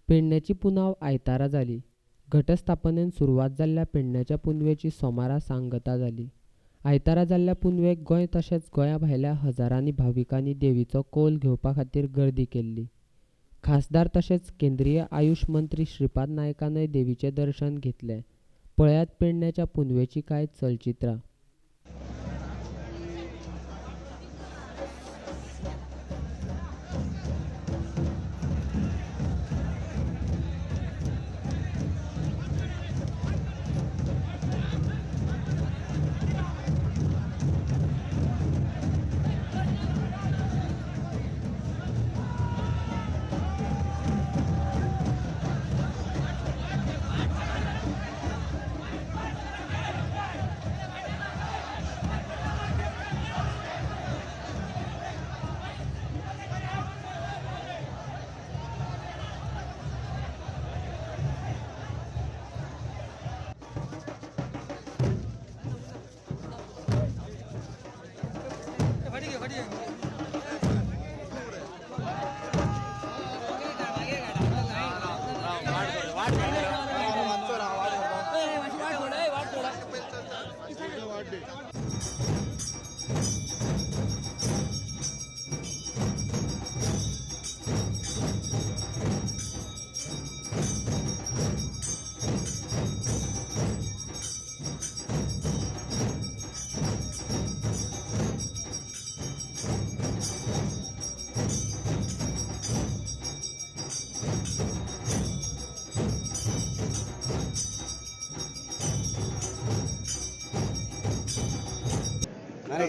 पेडण्याची पुनव आयतारा जाली. घटस्थापनेन सुरवात जाल्ल्या पेडण्याच्या पुनवेची सोमारा सांगता जाली. आयतारा जाल्ल्या पुनवेक गोंय तशेंच गोंया भायल्या हजारांनी भाविकांनी देवीचो कौल घेवपा खातीर गर्दी केल्ली. खासदार तशेंच केंद्रीय आयुष मंत्री श्रीपाद नायकानय देवीचें दर्शन घेतलें. पळयात पेडण्याच्या पुनवेची कांय चलचित्रां.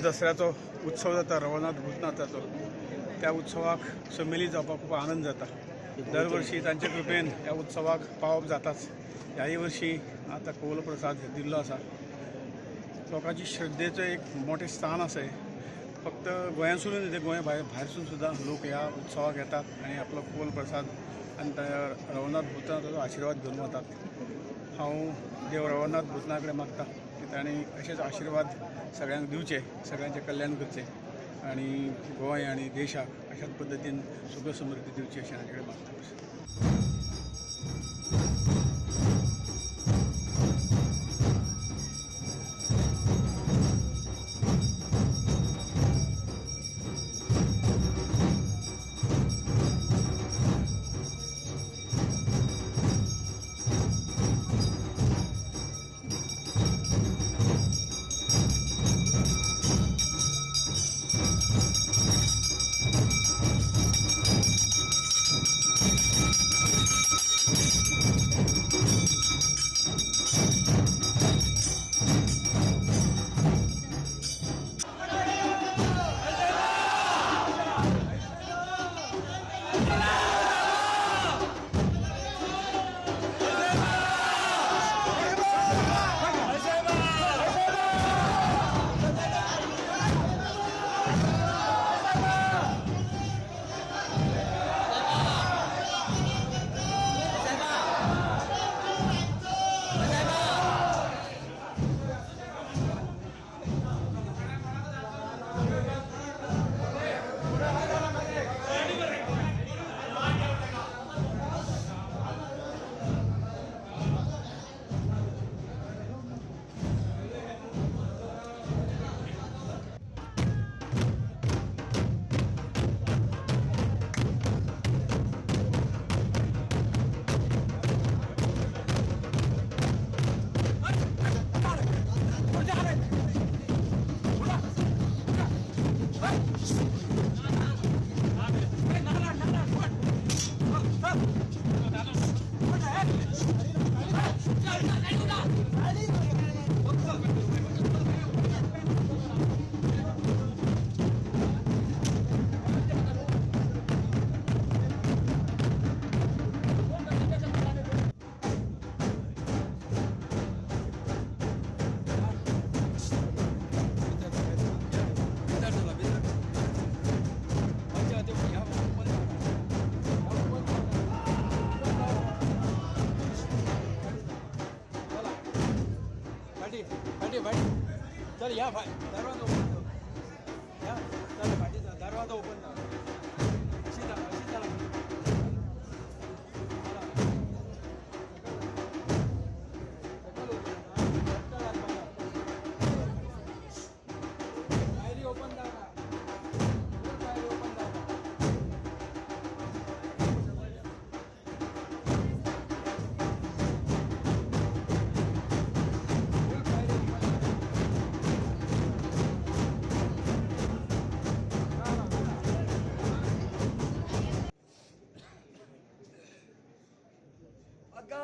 दसऱ्याचो उत्सव जाता रवळनाथ भूतनाथाचो, त्या उत्सवाक सम्मिलीत जावपाक खूब आनंद जाता. दर वर्षी तांचे कृपेन ह्या उत्सवाक पावप जाताच. ह्याय वर्षी आतां कौल प्रसाद दिल्लो आसा. लोकांची श्रद्धेचो एक मोठें स्थान आसा. फक्त गोंयांसून न्ही, गोंया भायरसून सुद्दां लोक ह्या उत्सवाक येतात आनी आपलो कौल प्रसाद आनी रवळनाथ भूतनाथाचो आशिर्वाद घेवन वतात. हांव देव रवळनाथ भूतनाथ कडेन मागता की तांणी अशेच आशिर्वाद सगळ्यांक दिवचे, सगळ्यांचें कल्याण करचें आनी गोंय आनी देशाक अशाच पद्दतीन सुख समृद्धी दिवची अशें हांचे कडेन मागता. चल या दरवाजा ओपन कर, या चल फाटी दरवाजा ओपन कर, अशी चला अशी चला.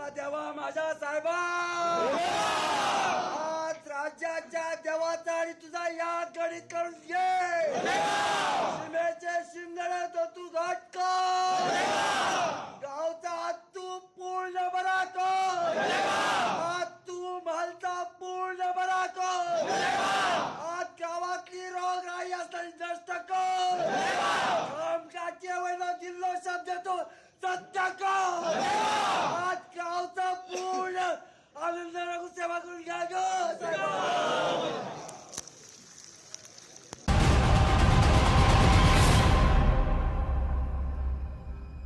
माझ्या देवा, माझ्या साहेबा, आज राज्याच्या देवाचा आणि तुझा याद गणित करून घे. सीमेचे शिंदे तो तू घाट कर, गावचा हात तू पूर्ण बरा कर, हात तू मालचा पूर्ण बरा कर, आज गावातली रोगराई असताना नष्ट कर. कामकाचे वैलो दिल्लो शब्द तो सत्य कर. आज गावचा पूर्ण आनंद रघु सेवा करून घ्या.